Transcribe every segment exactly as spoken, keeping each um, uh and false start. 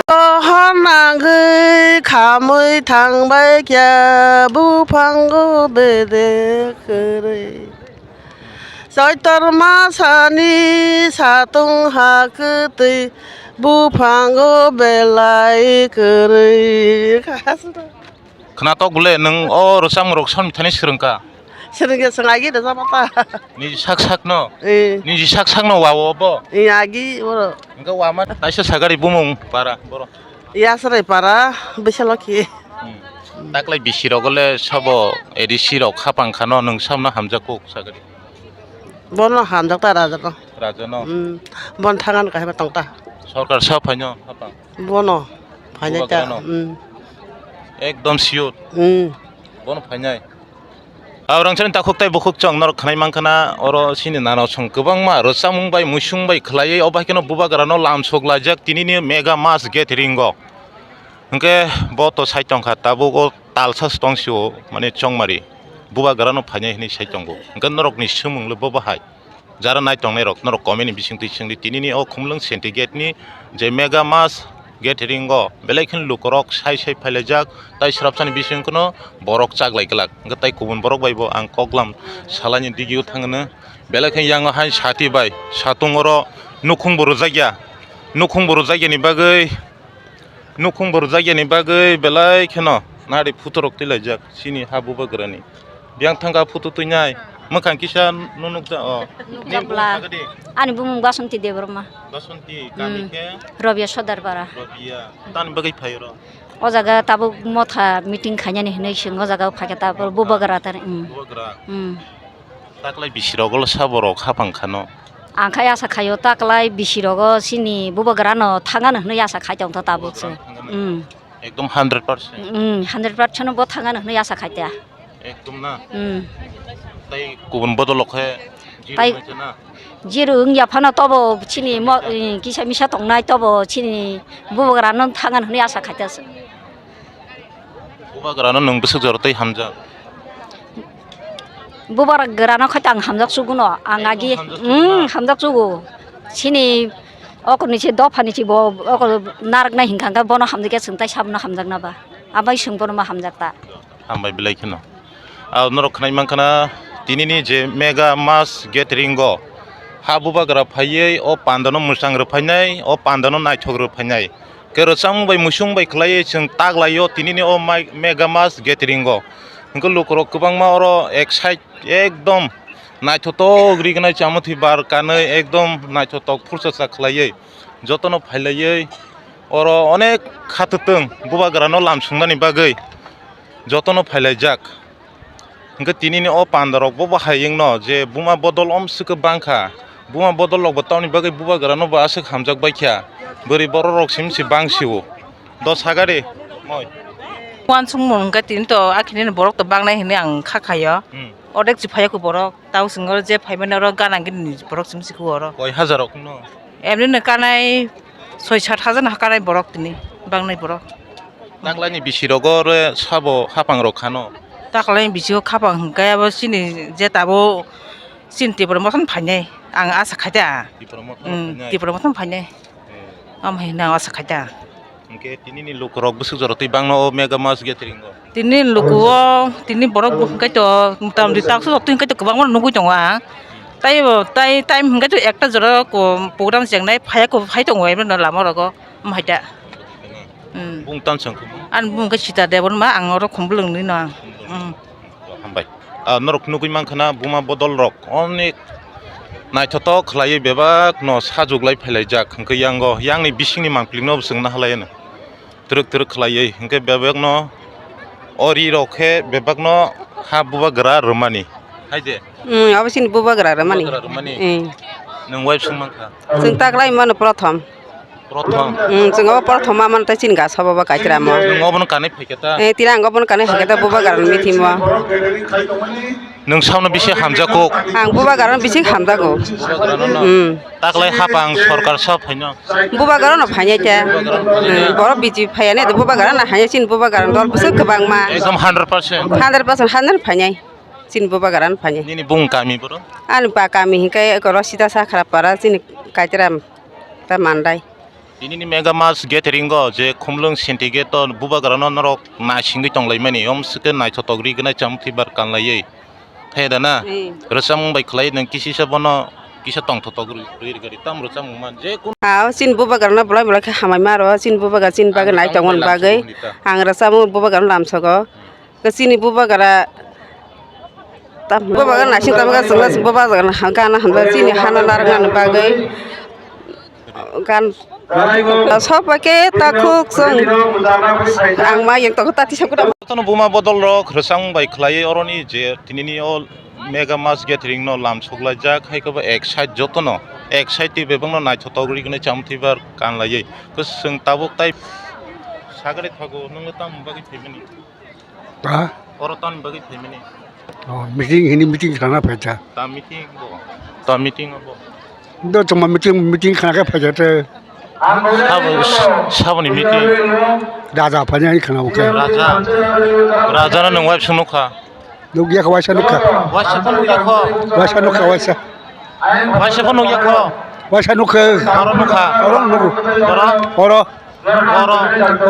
Tohor nangwi khamwi thangbai kya buphango bedek kwrwi. Choitor masani satung ha kwtwi buphango belai kwrwi. Khwnatok bole, nwng o rwchapmung rok song thani swrwngkha? Swrwngkhe, swng agi rwchapma ta. Niji sak sak no? Eh. Niji sak sak no wa o bo? Eh, agi oro. Hwnkhe wama taisa sagari bumung para boro? Yasrai para, Bisalokhi. Hmm. Taklai bisi rogo le sabo A D C rok khapang khano, nwng samno hamjak kuk sagari? Bono hamjak ta raja no. Raja no? Hmm. Bon thangan kahima tong ta. Sorkar sa phaino khapang? Bono phainai ta. Bubagrano? Hmm. Ekdom sure. Hmm. Bono phainai. Aurangchani takhuk tai bukhuk chwng norok khwnai mankha na, oro chini nano chwng kwbangma rwchapmung bai muisung bai khwlaiwi, o bai kheno bubagrano lamsok laijak tinini mega mass gathering o. Hwnkhe bo to sai tongkha, tabuk o talsa se tong sio, mane chongmari bubagrano phainai hinwi sai tongo. Hwnkhe norokni swngmung le bo bahai? Jara nai tongnai rok, norok comment ni bising twi swngdi, tinini o Khumlwng Senti gate ni je mega mass gathering o belai kheno lukurok sai sai phailaijak, tai srapsani bising kheno borok chaklai glak, hwnkhe tai kubun borok bai bo ang koklam salaini digi o thangno, belai kheno yango hai sati bai satung oro nukhung bo rwjakya, nukhung bo rwjakya ni bagwi. Nukhung bo rwjakya ni bagwi belai kheno nari photo rok twi laijak chini ha bubagrani. Biyang thangka photo twi nai mwkhang kisa no nukja o. Nukjakla. Nini bumung sagadi? Ani bumung Basanti Debbarma. Basanti, kami Hmm. khe? Rabia Sodar para. Rabia. Tani bagwi phai oro? O jaga tabuk motha meeting khainani hinwi swng o jaga o phaikha tabuk Motha. Bubagra tar, hmm. Bubagra. Hmm. Taklai bisi rogo le sabo rok hapang khano. Ang khai asa khaio taklai bisi rogo chini bubagrano thangano hinwi asa khai tongtho tabuk se. Bubagrano thangano. Hmm. Ekdom hundred percent. Hmm, hundred percent no bo thangano hinwi asa khai ta. Ekdom na? Hmm. Tai kubun bodol khe zero Tai wngkha na? Zero wngya phano tobo chini mo-, Kisa misa. eh, kisa misa tongnai tobo chini bubagrano thangano hinwi asa khai ta se. Bubagrano nwng bwswk jora twi hamjak? Bubagrano khai ta ang hamjak chuguno, ang agi, Hamjak chuguno? Hmm, hamjak chugo. Chini okorni se dophani se bo okor narwknai hinkha hwnkhe bono hamjakya chwng tai sabono hamjakna ba? Abai chwng bono ma hamjak ta? Hambai belai kheno. Ah, norok khwnai mankha na, tinini je mega mass gathering o ha bubagra phaiwi o pandano mwchang rwphainai, o pandano naithok rwphainai. Khe rwchapmung bai muisung bai khwlaiwi chwng taklaio tinini o mai-, mega mass gathering o. Hwnkhe lukurok kwbangma oro excite, ekdom naithotok rignai chamotwi bar kanwi ekdom naithotok phurchasa khwlaiwi jotono phailaiwi oro onek khatwtwng bubagrano lamsuknani bagwi jotono phailaijak. Hwnkhe tinini o pandarok bo bahai wngno je buma bodol omswkhe bangkha, buma bodol rokbo tamoni bagwi bubagrano bo aswk hamjak baikha, bwrwi borok rok simi se bang sio. Do sagari moi. Uansukmung hwnkhe tini to akhini borok to bangnai hinwi ang kha khaio. Hmm. Odek si phaiya kho borok, tao swngo je phaimani oro gana gini borok simi se kho oro. Koi hajar rok no? Emni no kanai soi sat hajar no kanai borok tini, bangnai borok. Taklaini bisi rogo re sabo hapang rok khano? Taklaini bisi o khapang hwnkhe abo chini je tabo chini Tipra Motha no phainai. Ang asa khai ta. Tipra Motha no Hmm, phainai? Tipra Motha no phainai. Eh. Am hai nang asa khai ta. Hwnkhe tinini lukurok bwswk jora twi bangno o mega mass gathering o? Tini luku o, tini borok bo hwnkhe to mota moti taksa rok twi hwnkhe to kwbangma nugwi tongo ang. Taibo tai time hwnkhe to ekta jora ko program chengnai phaiya ko phai tongo emno lama rogo. Am hai ta. Hmm. Bung tam chwng khe? Ani bung khe Sita Debbarma, ang oro Khumlwng ni no ang. Hmm. Hambai. Ah, norok nugwi mankha na buma bodol rok onek naithotok khlaiwi bebak no sajwk lai phailaijak hwnkhe yango, yang ni bising ni mangpili no bo chwng nahalai ano. Twrwk twrwk khlaiwi hwnkhe bebak no o ri rok khe bebak no ha bubagra rwmani. Hai de? Hmm, abo chini bubagra rwmani. Bubagra rwmani? Eh. Nwng wife swng mankha? Chwng taklai mano prothom. Prothom? Hmm, chwng abo prothom ma mano tei chini ga sabo bo kaitra mo. Nwng obono kanwi phaikhe ta? Eh, tira ang obono kanwi phaikhe ta bubagra ni meeting o. Nwng samno bisi hamjakgo? Ang bubagra no bisi hamjago. Bubagra no? Hmm. Taklai hapang sorkar sa phaino? Bubagra no phainai ta. Bubagra no phainai ta? Hmm, borok B J P phaiya ne bubagra no hainai chini bubagra dol bwswk kwbangma. Ekdom hundred percent? Hundred percent, hundred phainai. Chini bubagra no phainai. Nini bung kami boro? Ani ba kami hinkhe eko Rosida Sakhrapara chini Kaitram ta Mandai. Tinini Mega Mass gathering o je Khumlwng Senti gate o bubagra no norok naisingwi tonglaimani, omsike naithotok rignai chamthibar kanlaiwi. Thai da na? Hmm. Rwchapmung bai khlai nwng kisisa bono kisa tongthotok rwi, rwi rwgari tam rwchapmung man je kun. Ha, o chini bubagra no bolai bolai khe hamai maro, chini bubagra chini bagwi nai tongmani bagwi. Ang rwchapmung bubagra no lamsogo. Chini bubagra tam, bubagra naising tam ga chwngno bubagra gana hamjak chini hana narwknani bagwi. Gan sok bai khe takhuk chwng ang ma yang tong ta tisa kuda. Jotono buma bodol rok rwchapmung bai khlai oroni je tinini o Mega Mass gathering no lamsok laijak hai khe bo ek side jotono ek side twi bebak no naithotok rwi gwnai chamthibar kanlaiwi kwchwng tabuk tai sagari thago nwng tamo bagwi phaimani. Ha? Oro tamni bagwi phaimani? Oh, meeting hini meeting khana phaikha. Ta meeting bo. Ta meeting bo. Do chuma meeting, meeting khana khe phaikha te. Sabo, saboni meeting. Raja phainai khana bo khe. Raja. Raja no nwng wife song nukha. Nukya kha waisa nukha. Waisa phone nukya kho. Waisa nukha waisa. Waisa phone nukya kho. Waisa nukha. Oro nukha. Oro nukha. Oro. Oro. Oro.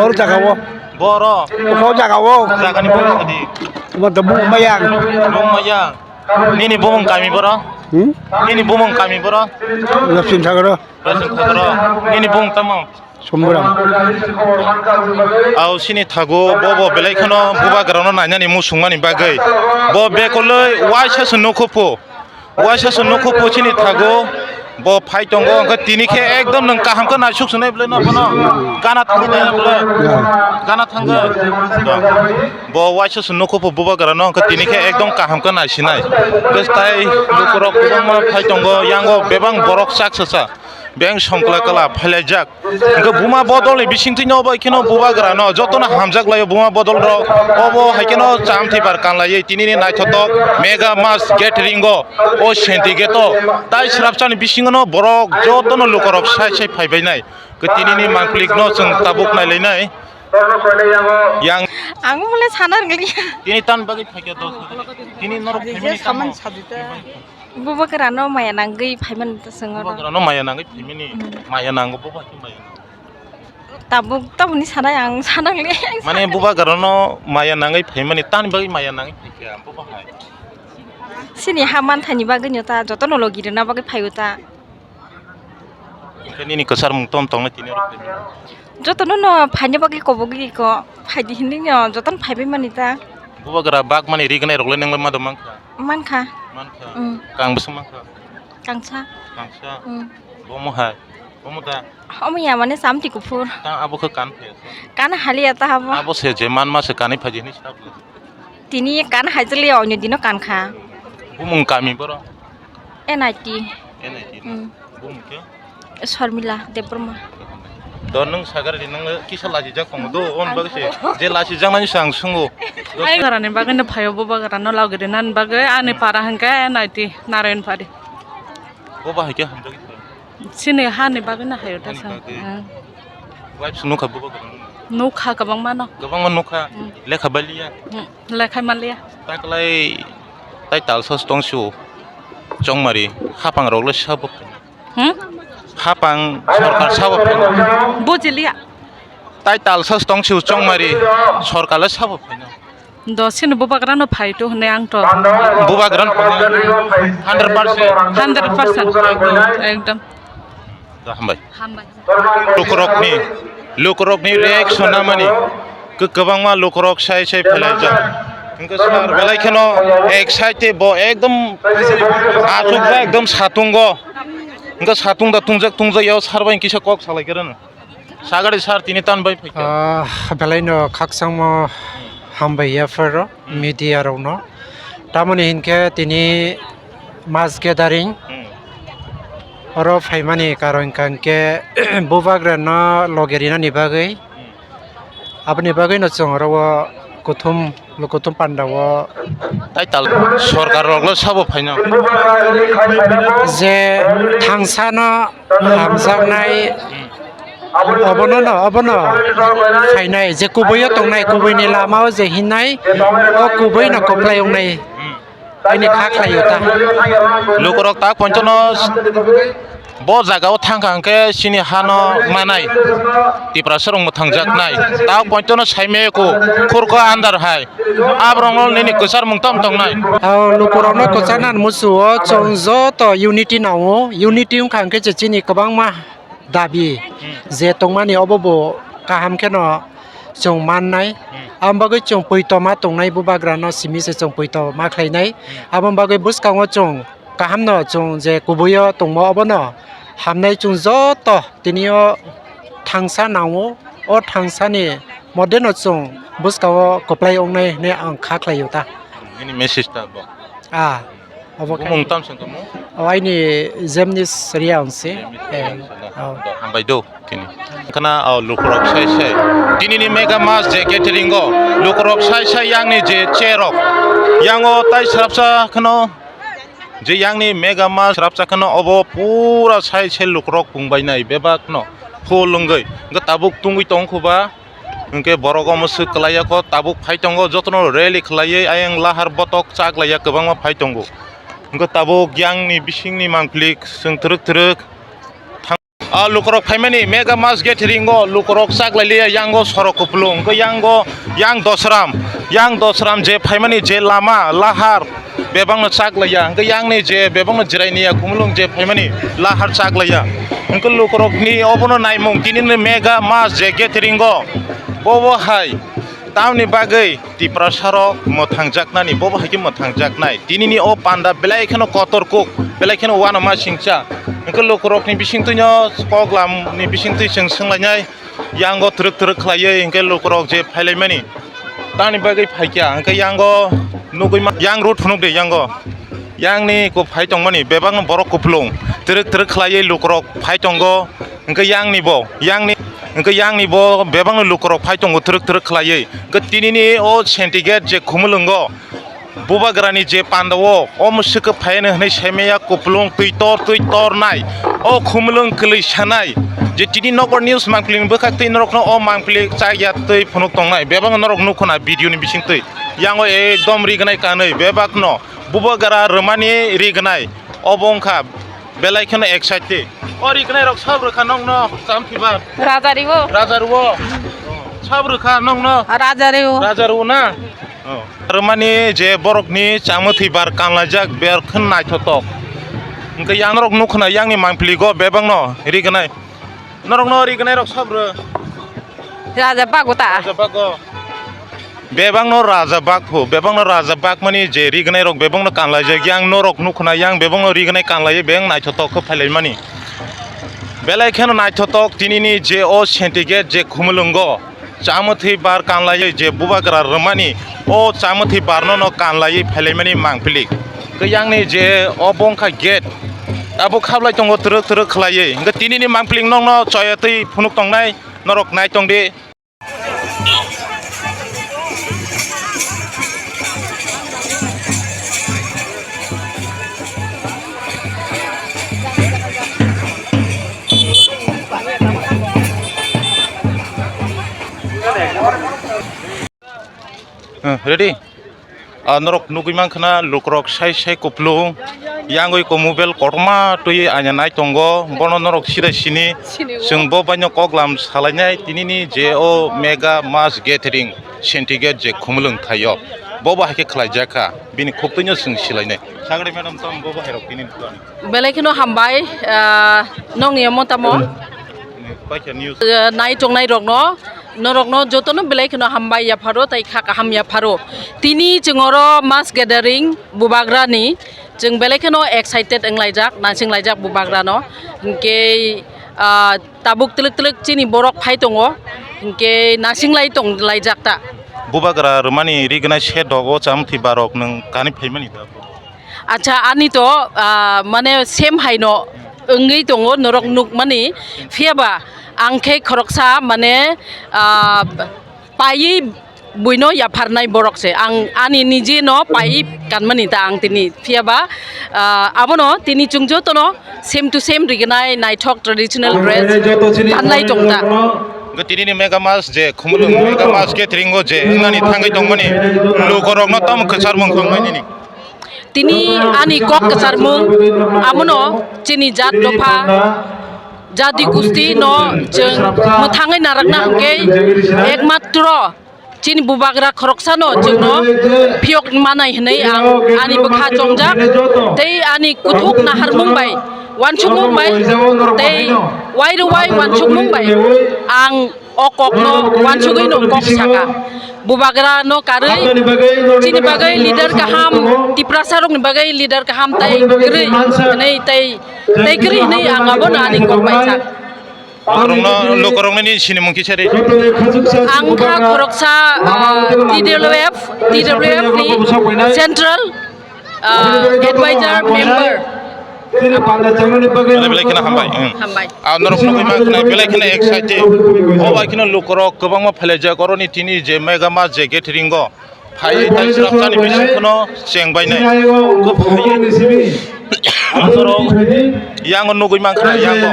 Oro jaga o. Boro. Oro jaga o. Jaga ni bung sadi. Tuma da bung mayang. Bung mayang. Nini bumung kami boro? Hmm? Nini bumung kami boro? Lapsin thagro. Lapsin thagro. Nini bung tamo? Somburam. Au sini thago bobo belai kheno bubagrano nainani musungmani bagwi. Bo bekoloi waisa se nokho pho. Waisa se nokho pho chini thago. Bo phai tongo hwnkhe tini khe ekdom nwng kaham khe naisuk sunai bwlai no bono. Gana thangwi nai bwlai. Gana thangwi. Bo waisa se nokho pho bubagrano hwnkhe tini khe ekdom kaham khe naisinai. Hwnkhe tai lukurok kwbangma phai tongo yango bebang borok chak sasa. Beng songkla kala phailaijak. Hwnkhe buma bodolni bisingtwino bai kheno bubagrano jotono hamjak laio buma bodolrok. Obo hai kheno chamthibar kanlaiwi tinini naithotok Mega Mass gathering o, o Senti gate o. Tai srapsani bisingono borok jotono lukorok sai sai phaibainai. Hwnkhe tinini mangplikno chwng tabuk nailainai. Yang ang mole sana rwngli. Tini tan bagwi phaikha dos. Tini norok phaimani tamo? Bubagrano maya nangwi phaimani ta swngo. Bubagrano maya nangwi phaimani. Hmm. Maya nango, bo bai maya nango. Tabuk, tabukni sanai ang sanangle. Mane bubagrano maya nangwi phaimani, tani bagwi maya nangwi phaikha, bo bahai. Sini ha manthani bagwino ta, jotono logi rwna bagwi phaio ta. Hwnkhe nini kwchar mung tom tongnai tini oro phaimani? Jotono no phaina bagwi kobogwi ko, phaidi hinwi no jotono phaibai mani ta. Bubagra bak mani rignai rok le nang le ma do mankha? Mankha. Mankha. Mm. Kang bwswk mankha? Kangsa. Kangsa. Mm. Bomo hai. Bomo da. Omo ya mane samti kuphur. Ta abo khe kan phe. Kan haliya ta abo. Abo se je manma se kanwi phaidi hinwi sa. Tini kan haijali onyo dino kan kha. Bumung kami boro? N I T. N I T. Hmm. Bumung khe? Sharmila Debbarma. Do nwng sagari di nwng kisa lachijak tongo do on bagwi se je lachijak nani sang sungo. Ai garani bagwi no phaio bo bagarano lagiri nan bagwi ani para hwnkhe N I T Narayanpari. Bo bahai khe hamjagwi. Chini hani bagwi no hayo ta. Hani sa bagwi. Hmm. Wife se nukha bubo kwbangma? Nukha kwbangma no. Kwbangma nukha. Hmm. Lekha baliya? Hmm. Lekha maliya. Taklai tai talsa se tongsu chongmari hapang rok le sabo. Hmm? Hapang sorkar sabo. Bujiliya. Tai talsa se tongsu chongmari sorkar le sabo. Do sini bubagrano phaito hwnwi ang to. Bubagrano hundred percent. Hundred percent. Ekdom. Do hambai. Hambai. Lukurokni, lukurokni reaction namani. Kwbangma lukurok sai sai phelaijak. Hwnkhe sir belai kheno excited bo ekdom achukjak ekdom satungo. Hwnkhe satung da tungjak tungjak yao sir bai kisa kok salai khe rwno. Sagari sir tini tan bai phaikha. Ah, belai no khakchangmo hambai ya pharo media rok no. Tamoni hinkhe tini mass gathering oro phaimani karon hwnkhe bubagra no loge rinani bagwi. Aboni bagwi no chwng oro o kuthum Lukuthum panda o. Tai tal sorkar rok le sabo phaino. Je thangsa no hamjaknai, obono no, obono phainai, je kubui o tongnai, kubui ni lama o je hinai, o kubui no kwplai wngnai. Aini kha khlaio ta. Lukurok tak pointono bo jagao thangkha hwnkhe chini hano manai Tiprasa rok mwthangjaknai. Tak pointono saimaya ko khurko andar hai. Aborokno nini kwcharmung tamo tongnai. O lukurokno kwcharnani musuo chwng joto unity nango. Unity wngkha hwnkhe je chini kwbangma dabi je tongmani obo bo kaham kheno chwng mannai. Aboni bagwi chwng poito ma tongnai bubagrano simi se chwng poito ma khlainai. Aboni bagwi bwskango chwng kahamno chwng je kubuio tongmo obono hamnai chwng joto tini o thangsa nango. O thangsani modeno chwng bwskango kwplai wngnai hwnwi ang kha khlaio ta. Nini message ta bo? Ah, obo khe. Bumung tam song tamo? O aini James Reang se. James Eh, Reang se na? Oh. Hambai do tini. Khana o lukurok sai sai. Tini ni mega mass je catering o lukurok sai sai yang ni je chair rok. Yang o tai srapsa khano je yang ni mega mass srapsa khano obo pura sai sai lukurok pungbai nai bebak no full wngwi. Hwnkhe tabuk tungwi tong khuba. Hwnkhe borok omo swk kwlaiya kho, tabuk phai tongo, jotono rally khlaiwi ayang lahar botok cha klaiya kwbangma phai tongo. Hwnkhe tabuk yang ni bising ni mangpili chwng twrwk twrwk thang-, ah, lukurok phaimani mega mass gathering o lukurok cha klailiya, yang o sorok kupulung, hwnkhe yang o yang dosram, yang dosram je phaimani je lama lahar, bebakno cha klaiya, hwnkhe yang ni je bebakno jirai niya, khumulwng je phaimani lahar cha klaiya. Hwnkhe lukurokni obono naimung, tini ni mega mass je gathering o, bobo hai tamni bagwi Tiprasa rok mwthangjaknani, bobo hai khe mwthangjaknai. Tini ni o panda belai kheno kotor kuk, belai kheno uanama singcha. Hwnkhe lukurokni bisingtwino koklam ni bisingtwi chwng swnglainai. Yango twrwk twrwk khlaiwi hwnkhe lukurok je phailaimani tamni bagwi phaikha, hwnkhe yango nugwi ma-, yang road phunuk de yango. Yangni kok phai tongmani bebakno borok kupulung twrwk twrwk khlaiwi lukurok phai tongo, hwnkhe yangni bo, yangni, hwnkhe yangni bo bebakno lukurok phai tongo twrwk twrwk khlaiwi. Hwnkhe tinini o Senti gate je khumulwngo, Bubagrani je panda o, o mwswk khe phaiano hwnwi saimaya kupulung twi tor twi tornai. O khumulwng kwlwi sanai je tini nokbar news mangpili ni bwkhak twi norokno o mangpili chakya twi phunuk tongnai. Bebakno norok nukho na video ni bisingtwi. Yango ekdom rignai kanwi bebakno Bubagra rwmani rignai. Obo wngkha belai kheno excited. O rignai rok sab rwkha nokno cham phibar. Raja riwo. Raja riwo. Sab rwkha nokno. Raja riwo. Raja riwo na? Oh. Rwmani je borokni changmwthwi bar kanlaijak, ber kheno naithotok. Hwnkhe yang norok nukho na yangni mangpiligo bebakno rignai. Norokno rignai rok sab rw. Raja bago ta. Raja bago. Bebakno raja bak phu, bebakno raja bakmani je rignai rok bebakno kanlaijak, yang norok nukho na yang bebakno rignai kanlaiwi bebak naithotok khe phailaimani. Belai kheno naithotok tinini je o Senti gate je khumulwngo. Chamwthwi bar kanlaiwi je bubagra rwmani, o chamwthwi barno no kanlaiwi phailaimani mangpili. Khe yangni je obo wngkha gate, abo khablai tongo twrwk twrwk khlaiwi. Hwnkhe tinini mangpili nokno choyatwi phunuk tongnai, norok nai tong di. Ready? Ah, norok nugwi mankha na lukurok sai sai kupulung yangwi ko mobile kotorma twi aina nai tongo, bono norok sida sini. Sini o. Chwng bo baino koklam salainai tinini je o mega mass gathering Senti gate je khumulwng thaio, bobo hai khe khlaijakha, bini khuktwino chwng silainai. Sagri madam, tamo bobo hai rok tini. Belai kheno hambai, ah, nokni omo tamo. Paikha news. Ah, nai tongnai rokno, norokno jotono belai kheno hambai yapharo, tai kha kaham yapharo. Tini chwng oro mass gathering bubagrani, chwng belai kheno excited wnglaijak, naisinglaijak bubagrano. Hinkhe, ah, tabuk twlwk twlwk chini borok phai tongo, hinkhe naisinglai tonglaijak ta. Bubagra rwmani rignai se dogo chamwthwi barok nwng kani phaimani da? Acha, ani to, ah, mane same haino wngwi tongo, norok nukmani. Phiya ba ang khe khoroksa, mane, ah, paiwi buino yapharnai borok se. Ang ani nije no paiwi kanmani ta ang tini. Phiya ba, ah, abono tini chwng jotono same to same rignai, naithok traditional dress kanlai tong ta. Hwnkhe tinini mega mass je khumulwng mega mass gathering o je wngnani thangwi tongmani lukorokno tamo kwchar mung tongmani ni? Tini ani kok kwcharmung, amono chini jat dopha, jati gusti no chwng mwthangwi narakna hwnkhe ekmatro chini bubagra khoroksano chwngno phiyok manai hwnwi ang ani bwkha chongjak tei ani kuthuk naharmung bai, wansukmung bai tei wairwai wansukmung bai ang o kokno wansugwi no kok saka. Bubagra no karwi chini bagwi leader kaham, Tiprasa rokni bagwi leader kaham tai kwrwi hwnwi tai, tai kwrwi hwnwi ang abono ani kok bai sak. Lukurokno, lukurokno nini sinimung kisa di. Ang kha khoroksa, ah, T W F, T W F ni central, ah, advisor member. Belai belai kheno hambai. Hmm. Hambai. Ah, norok nugwi mankha belai kheno excited. O bai kheno lukurok kwbangma phailaijak oroni tini je mega ma je gathering o. Phai tai srapsani bising kheno chengbainai. Kwphai. Norok yango nugwi mankha yango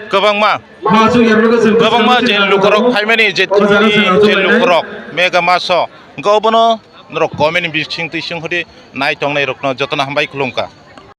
kwbangma. Kwbangma je lukurok phaimani je tini je lukurok mega maso. Hwnkhe obono norok comment ni bising twi sing hodi nai tongnai rokno jotono hambai khulumkha.